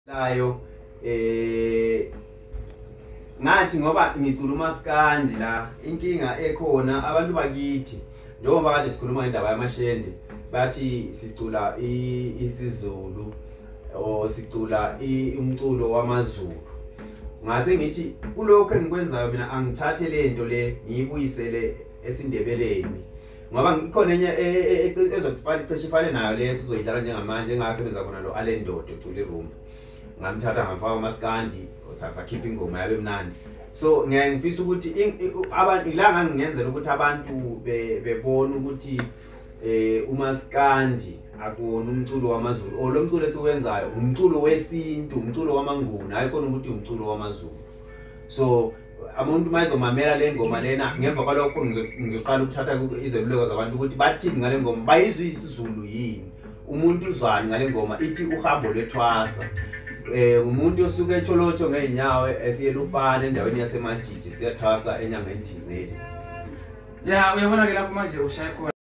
Layo ngathi ngoba ngicula umaskandi la, inkinga ekhona abantu bakithi njengoba kade sikhuluma ngendaba yamashende, bathi sicula isiZulu or sicula umculo wamaZulu. Ngase ngithi kulokho engikwenzayo mina angithathe lento le ngiyibuyisele esiNdebeleni, ngoba ikhona enye ezofana cishe ifane nayo le sizoyidlala njengamanje, engasebenza khona lo Alendodo ecula irumba, ngamthatha ngamfaka umaskandi, sakhipha ingoma yabe mnandi. So ngiyaye ngifisa ukuthi abantu ila ngangingenzela ukuthi abantu bebone ukuthi umaskandi akuwona umculo wamaZulu, or lo mculo esiwenzayo umculo wesintu, umculo wamaNguni, hayi khona ukuthi umculo wamaZulu. So umuntu mayezomamela le ngoma lena, ngemva kwalokho ngizoqala ukuthatha izeluleko zabantu ukuthi bathini ngale ngoma, bayizwe isiZulu yini, umuntu uzwani ngale ngoma ithi uhambo lwethwasa. Umuntu osuke eTsholotsho ngeenyawo esiyelupane endaweni yaseMajiji siyathwasa enyangeni thizeni. Ya, uyabona ke lapho manje ushaye khona.